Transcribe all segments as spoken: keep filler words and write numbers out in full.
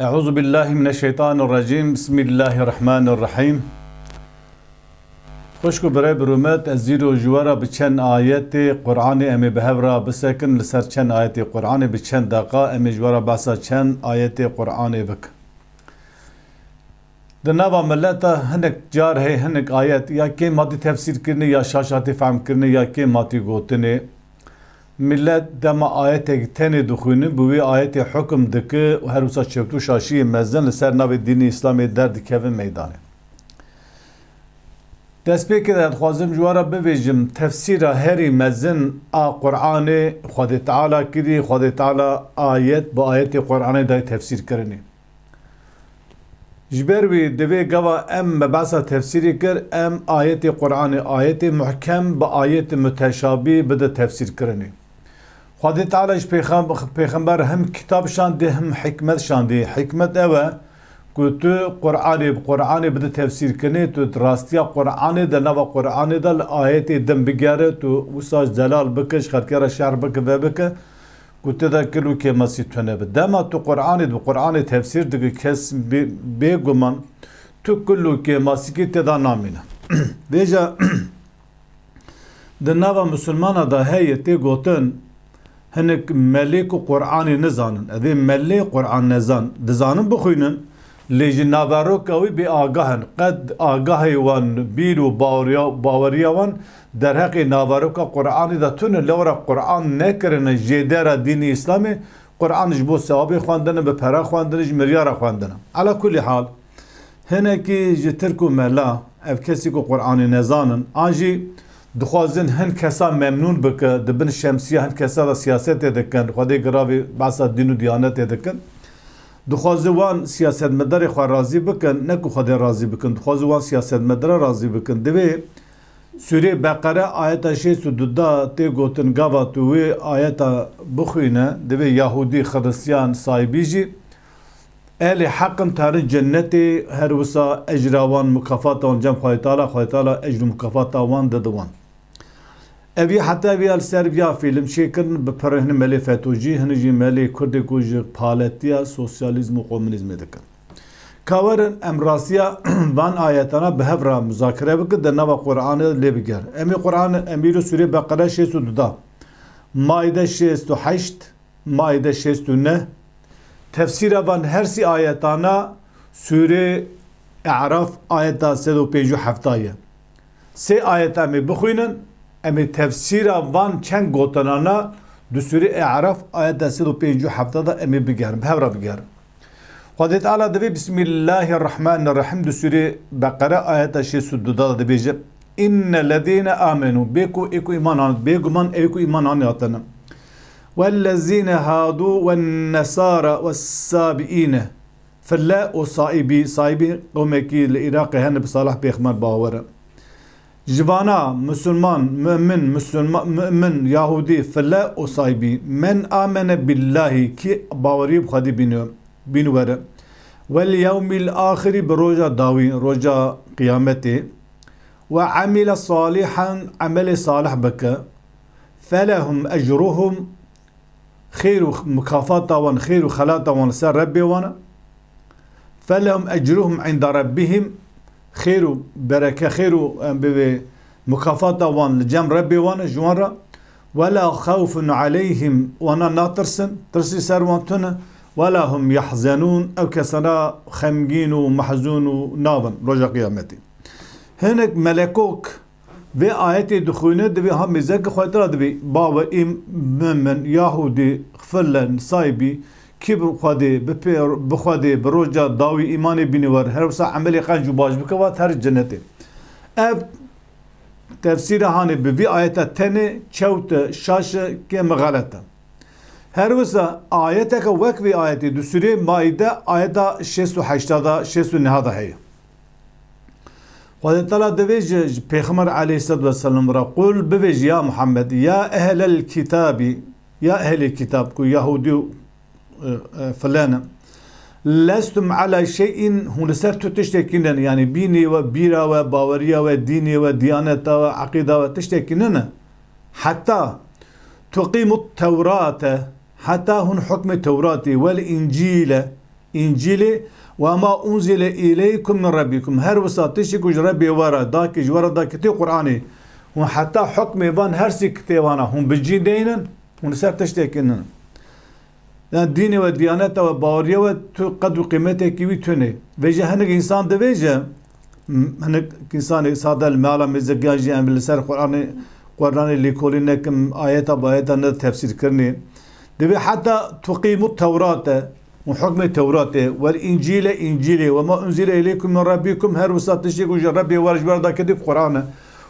Euzu billahi mineşşeytanirracim. Bismillahirrahmanirrahim. Xwişk û birê bi rûmet, ez îro ji we re bi çend ayetê Qur'anê em ê bi hev re bisekin, li ser çend ayetê Qur'anê bi çend deqa em ê ji we re behsa çend ayetê Qur'anê bikin. Di nava mileta hinek car heye hinek ayet ya kêm hatî tefsîr kirinê ya şaş hatî fehm kirinê ya kêm hatî gotinê. Milet dema ayetek tenê dixwîne, bi wê ayetê hukm dike û her wisa çewt û şaşiyê mezin li ser navê dînê Îslamê derdikeve meydanê. Destpêkê de dixwazim ji we re bibêjim, tefsîra herî mezin a Qur'anê Xwedê Teala kirî, Xwedê Teala ayet bi ayetê Qur'anê dayê tefsîr kirinê. Ji ber wî divê gava em me behsa tefsîrê kir, em ayetê Qur'anê, ayetê muhkem bi ayetê muteşabî bide tefsîr kirinê. Xwedê Teala ji pêxem-, pêxember hem kitab şandî, hem hikmet şandî. Hikmet ew e ku tu Qur'anê bi Qur'anê bide tefsîr kirinê, tu di rastiya Qur'anê de, nava Qur'anê de li ayetê din bigere, tu wisa zelal bike, ji xelkê re şerh bike, vebike, ku tê de kil û kêmasî tune be. Dema tu Qur'anê, bi Qur'anê tefsîr dike, kes bê-, bêguman tu kil û kêmasîkî tê de namîne. Vêca di nava misilmana de heye tê gotin, hinek melê ku Qur'anê nizanin. Evê melê Qur'an nezan. Dizanin bixwînin, lê ji naveroka wî bê agah in. Qet agahê wan, bîr û baweriya, baweriya wan derheqê naveroka Qur'anê de tune, lewra Qur'an nekirine jêdera dînê Îslamê, Qur'an ji bo sewabê xwendine, bi pere xwendine, ji miryara xwendine. Ala kulî hal, hinekî ji Tirk û mela, ev kesî ku Qur'anê nezanin, an jî dixwazin hin kesa memnûn bike, di bin şemsiya hin kesa de siyasetê dikin, Xwedê giravî behsa dîn û diyanetê dikin. Dixwaze wan siyasetmedarê xwe razî bikin, ne ku Xwedê razî bikin, dixwaze wan siyasetmedara razî bikin. Divê Sûrê Beqere ayeta şêst û du da tê gotin, gava tu wê ayeta bixwîne, divê Yahûdî, Xiristiyan, Saybî jî ehlê heq in, terin cennetê, her wisa ecra wan, mukafata wan cem Xwedê Teala, Xwedê Teala ecr û mukafata wan dide wan. Ev yê heta vîya li ser vîya fîlm çêkirin, bi pirê hin melê FETÖ'cî, hin jî melê Kurdê ku ji paletiya sosyalîzm û komunîzmê dikin. Ka werin em rastiya van ayetana bi hev re muzakere bikin, di nava Qur'anê de lê bigerin. Em ê Qur'an, em îro sûrê Beqere şêst û du da, Maide şêst û heşt, Maide şêst û neh, tefsîra van her sî ayetana sûrê E'raf ayeta sed û pêncî û hefta ye. Sê ayeta em ê bixwînin, em ê tefsîra van çend gotinana di sûrê E'raf ayeta sed û pêncî û hefta de em ê bigerin, bi hev re bigerin. Xwedê Teala divê Bismillahirrahmanirrahim di sûrê Beqere ayeta şêst û du de dibêje, Innellezîne amenû, bê ku ê ku îman anî, bêguman ê ku îman anî hatine. Wellezîne hadû wennesara wessâbiîne fille û saîbî, saîbî qewmekî li Iraqê hene bi Salih Pêxember bawer e. Ji vana Musulman, Mu'min, Musulma-, Mu'min, Yahûdî, file û saybî. Men amene billahî, kî bawerî bi Xwedî bîne, bîn were. Wel yewmîl axirî, bi roja dawî, roja qiyametê. Ve amile salihan, emelê salih bike. Felehum ecruhum, xêr û mukafata wan, xêr û xelata wan li ser Rebbê wan e. Felehum ecruhum inda Rebbihim, xêr û bereke, xêr û, em, bivê mukafata wan li cem Rebbê wan e, ji wan re. Wela xewfun aleyhim, wana natirsin, tirsî ser wan tune. Wela hum yahzenûn, ew kesana xemgîn û mehzûn û nabin roja qiyametê. Hinek melekok vê ayetê dixwîne, divê ha mêzeke xwe tira divê. Bawe êm, mumin, Yahûdî, filen, saybî, kî bi Xwedê, bi pê-, bi Xwedê, bi roja dawî îmanê bîne wer, her wisa emelê qenc û baş bike, va ter cennetê. Ev tefsîra hanê bi vî ayeta tenê çewt e, şaş e, kêm e, xelet e. Her wisa ayeteke wek vê ayetê di sûrê Maide ayeta şêst û heşta da, şêst û neha da heye. Xwedê Teala divêje ji Pêxember aleyhisselatu vesselam re, "Qul, bivêje ya Muhammed, ya ehlel kitabî, ya ehlê kitab ku Yahûdî û, e, e, filan e. Lestum ala şey'in, hûn li ser tu tiştekî nene, yanî bînê we, bîra we, baweriya we, dînê we, diyaneta we, eqîda we tiştekî nene. Heta tuqîmut tewrate, heta hûn hukmê Tewratê, wel încîle, Încîlê, "Ve ma unzile ileykum min rabbikum." Her wisa tiştê ku ji Rebbê we re da, ki ji we re da kitê Qur'anê, hûn heta hukmê van her sê kitêbana hûn bi cî deynin, hûn li ser tiştekî nin. Yani dînê we, diyaneta we, baweriya we tu qed û qîmetekî wî tune. Vêje hinek însan dibêje, m-, hinek însanê sade li meala mêzekiyan jî em li ser Qur'anê, Qur'anê lêkolîn nekin, ayeta bi ayeta ne tefsîrkirinê. Divê heta tuqîmu Tewrate, û hukmê Tewratê, wel Încîle, Încîlê, "Ve ma unzile ileykum min rabbikum", her wisa tiştê ku ji Rebbê we re ji we re da kitê Qur'an e.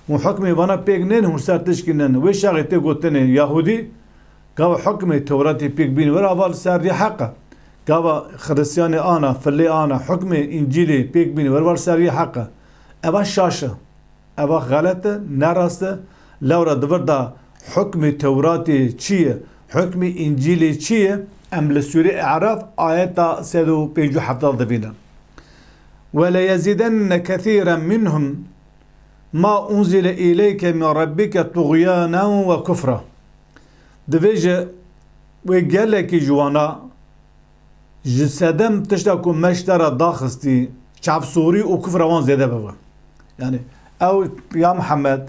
Û hukmê vana pêk nên, hûn ser tişkî nin. Wê şaxê tê gotinê Yahûdî, gava hukmê Tewratê pêk bîn, wera val ser rê heq e. Gava Xiristiyanê ana, filê ana, hukmê Încîlê pêk bîn, wera val ser rê heq e. Eva şaş e. Eva xelet e, nerast e. Lewra di vir de hukmê Tewratê çi ye? Hukmê Încîlê çi ye? Em li Sûrê E'raf ayeta sed û pêncî û heft de divînin. "Ve le yezîdenne kesîren minhum ma unzile ileyke min rabbike tuğyanen ve kufra." Divê ji wê gelekî ji wana ji sedem tişta ku me ji te re daxistî, çavsorî û kufra wan zêde bibe. Yani ew, ya Mihemed,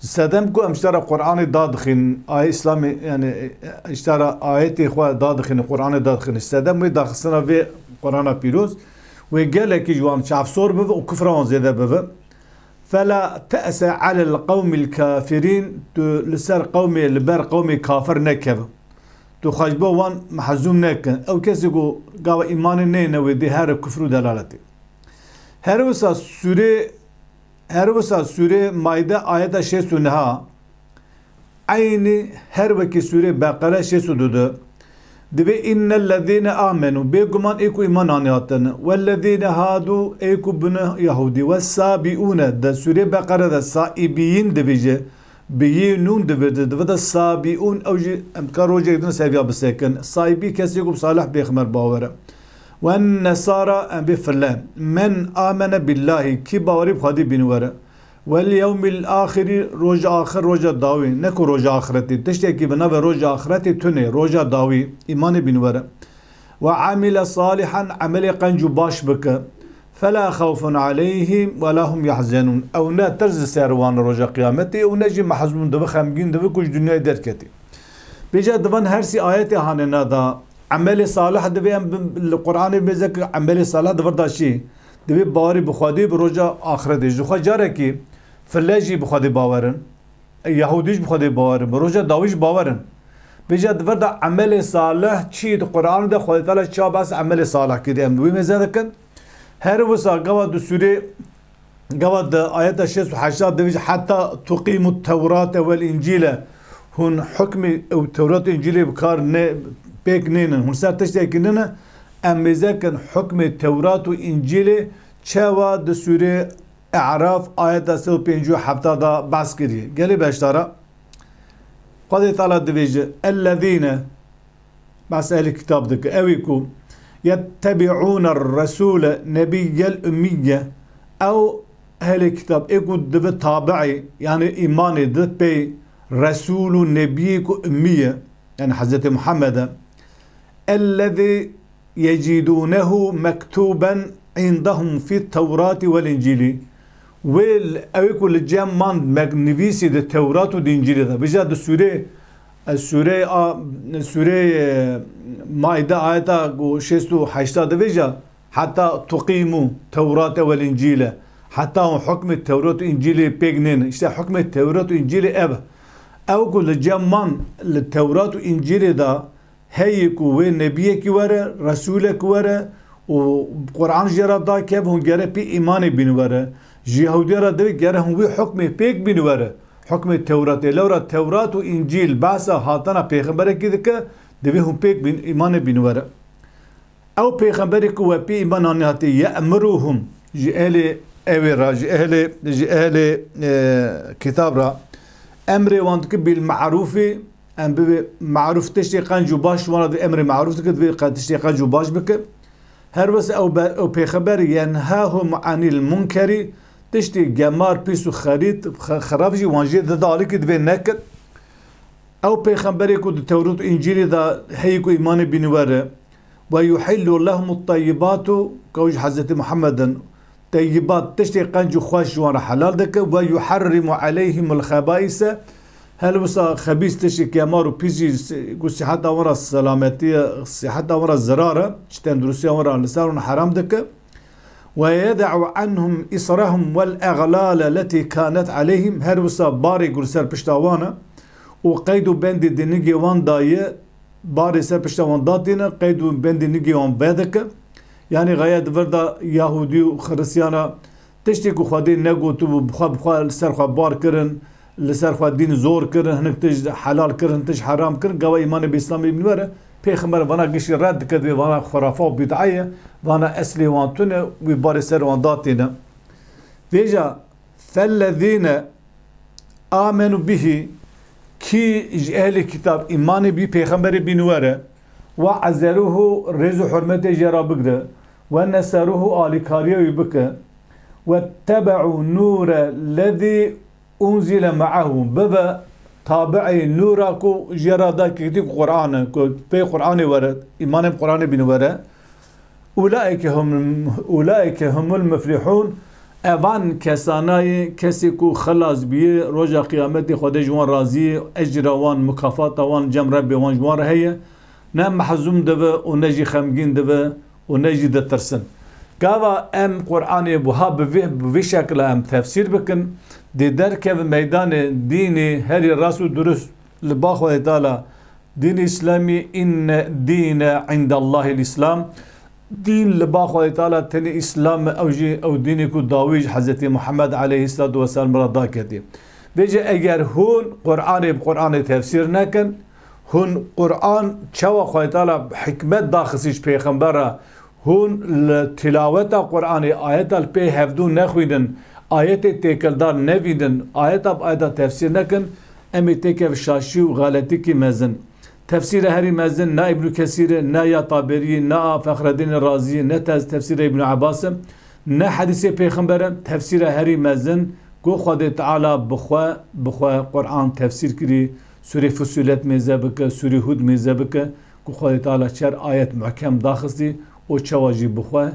ji sedem ku em ji te re Qur'anê dadixîn, ayê Îslamê, yani ji te re ayetê xwe dadixîn, Qur'anê dadixîn, ji sedem wê daxistina vê Qur'ana pîroz, wê gelekî ji wan çavsor bibe û kufra wan zêde bibe. "Fela te'se alel qewmil kafirîn", tu li ser qewmê, li ber qewmê kafir nekeve. Tu xwe ji bo wan mehzûn neke. Ew kesê ku gava îmanê neyne wê dê here kufr û delaletê. Her wisa sûrê, her wisa sûrê Maide ayeta şêst û neh, eynî her wekî sûrê Beqere şêst û du de, divê "Innellezîne amenu", bêguman ê ku îman anî hatin, "wellezîne hadu", ê ku bûne Yahûdî, "wessâbiûne", de sûrê Beqere de saîbîyîn divêje, bi yê nûn divêje, divê de sabiûn, ew jî em ka rojek din seviya bisekin. Saîbî kesê ku bi Salih pêxember bawer e. "Wen nesara", em bê file. "Men amene billahî", kî bawerî bi Xwedê bîn were. "Wel yewmil axirî", roja axir, roja dawî, ne ku roja axiretê. Tiştekî bi navê roja axiretê tune, roja dawî, îmanê bîn were. "Ve amile salihan", emelê qenc û baş bike. "Fela xewfun aleyhim ve la hum yahzenun." Ew ne tirs li ser wan roja qiyametê û ne jî mehzûn dibe, xemgîn dibe ku ji dinyayê derketî. Bêje divan her sî ayetê hane nada. Emelê salih divê em bi, li Qur'anê bêze ki emelê salih di vir de çi? Divê bawerî bi Xwedê, bi roja axiretê. Ji xwe carekî file jî bi Xwedê bawer in. Yahûdî jî bi Xwedê bawer in. Bi roja dawî jî bawer in. Vêca di vir de emelê salih çi di Qur'anê de Xwedê Teala çawa behs emelê salih kiriye? Em bi wî mêze dikin. Her wisa gava di sûrê, gava di ayeta şêst û heşt de divêje, "Heta tuqîmu tewrate wel încîle." Hûn hukmê ew Tewrat û Încîlê bi kar ne, pêk nênin. Hûn ser tiştekî nine. Em mêze kin hukmê Tewrat û Încîlê çawa di sûrê E'raf ayeta sê û pêncî û heft de behs kiriye. Gelê beşdara, Xwedê Teala divêje, "Ellezîne", behs ehlê kitab dike, ew ê ku, "yettebi'ûne resûle nebiyyel ummiyye", ew ehlê kitab ê ku dibe tabi'ê, yani îmanê di pê resûl û nebiyê ku ummî ye, yani Hezretê Muhammed e, "ellezî yecîdûnehu mektûben îndehum fit tewrati wel încîlî." Wê l-, ew ê ku li cem man mek-, nivîsî di Tewrat û di Încîlê de. Vêca di sûrê, e, sûrê a, sûrê, e, Maide ayeta ku şêst û heşt de vêca, "Heta tuqîmû tewrate wel încîle." Heta hûn hukmê Tewrat û Încîlê pêk nêne. Îşte hukmê Tewrat û Încîlê ev e. Ew ku li cem man li Tewrat û Încîlê de heyî ku wê nebiyekî were, resûlek were û Quran jê re dakev, hûn gere pê îmanê bîn were. Ji Yahûdiya re divê gere hûn wî hukmê pêk bîn were. Hukmê Tewratê. Lewra Tewrat û Încîl behsa hatana pêxemberekî dike, divê hûn pêk bîn, îmanê bîn were. Ew pêxemberê ku we pê îman anî hatî, ye'muruhum, ji ehlê ewê re, ji ehlê, ji ehlê, e, kitab re, emrê wan dike bil ma'rûfî, em bibê ma'rûf, tiştê qenc û baş, wan re divê emrê ma'rûf dike, divê qe-, tiştê qenc û baş bike. Her wisa ew be-, ew pêxember, yenhahum anil munkerî, tiştê gemar, pîs û xerît, xe-, xerab jî wan jê dide alîkî divê nekin. Ew pêxemberê ku di Tewrat û Încîlê de heyî ku îmanê bîn were, "Ve yuhillu lehumut tayyibatu", ku ji Hezretî Muhammed in, teyyibat, tiştê qenc û xweş ji wan re helal dike, "ve yuharrimu aleyhimul xebaise", her wisa xebîs, tiştê kemar û pîs jî, ku siheta wan re selametî ye, siheta wan re zirar e, ji tenduristiya wan re, li ser wan heram dike. "Ve yeda'u anhum israhum vel eglale letî kanet aleyhim", her wisa barê ku li ser pişta wan e û qeyd û bendê di nigê wan daye, barê ser pişta wan datîne, qeyd û bendê nigê wan vedike. Yanî xeye di vir de Yahûdî û Xiristiyana tiştê ku Xwedê negotibû, bi xwe, bi xwe li ser xwe bar kirin, li ser xwe dîn zor kirin, hinek tişt helal kirin, tişt heram kirin, gava îmanê bi Îslamê bîn were, Pêxember vana giştî red dike, divê vana xurafa û bîd'a ye, vana eslê wan tune, wî barê ser wan datîne. Vêca, "Fellezîne amenu bihî", kî ji ehlê kitab îmanê bî Pêxemberê bîn were, "ve ezeruhu", rêz û hurmetê jê re bigre, "ve neseruhu", alîkariya wî bike, "ve tebe'u nûre lezî unzile me'ahu", bibe tabi'ê nûra ku jê re da keketî ku Qur'an e, ku pê Qur'anê were, îmanê bi Qur'anê bîn were. "Ulaike hum, ulaike humul muflihun", evan kesana ye, kesê ku xilas bîye, roja qiyametê Xwedê ji wan razî ye, ecra wan, mukafata wan cem Rebbê wan ji wan re heye. Ne mehzûn dibe û ne jî xemgîn dibe û ne jî ditirsin. Gava em Qur'anê buha bi vê, bi vê şekila em tefsîr bikin, dê derkeve meydanê dînê herî rast û durust li ba Xwedê Teala, dîn Îslamî, "inne dîne indallahil Îslam", dîn li ba Xwedê Teala tenê Îslam e, ew jî ew dînê ku dawî ji Hezretî Muhammed aleyhisselatu vesselam re daketî. Vêce eger hûn Qur'anê bi Qur'anê tefsîr nekin, Hûn Qur'an çawa Xwedê Teala hikmet daxistî ji pêxember re, hûn li tilaweta Qur'anê ayeta li pê hevdû nexwînin, ayetê têkildar nevînin, ayeta bi ayeta tefsîr nekin, em ê têkeve şaşî û xeletikî mezin. Tefsîra herî mezin ne Îbnû Kesîr e, ne ya Taberî, ne a Fexredînê Razî, ne tez tefsîra Îbnû Ebas e, ne hedîsê pêxember e. Tefsîra herî mezin ku Xwedê Teala bi xwe, bi xwe Qur'an tefsîr kirî, Sûrê Fussilet mêze bike, Sûrê Hûd mêze bike, ku Xwedê Teala çer ayet muhkem daxistî û çawa jî bi xwe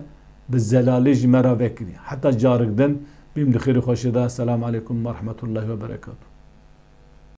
bi zelalê ji me re vekirî. Heta carik din, bîm di xêr û xweşê de. Selamu aleykum ve rahmetullahi ve berekatuhu.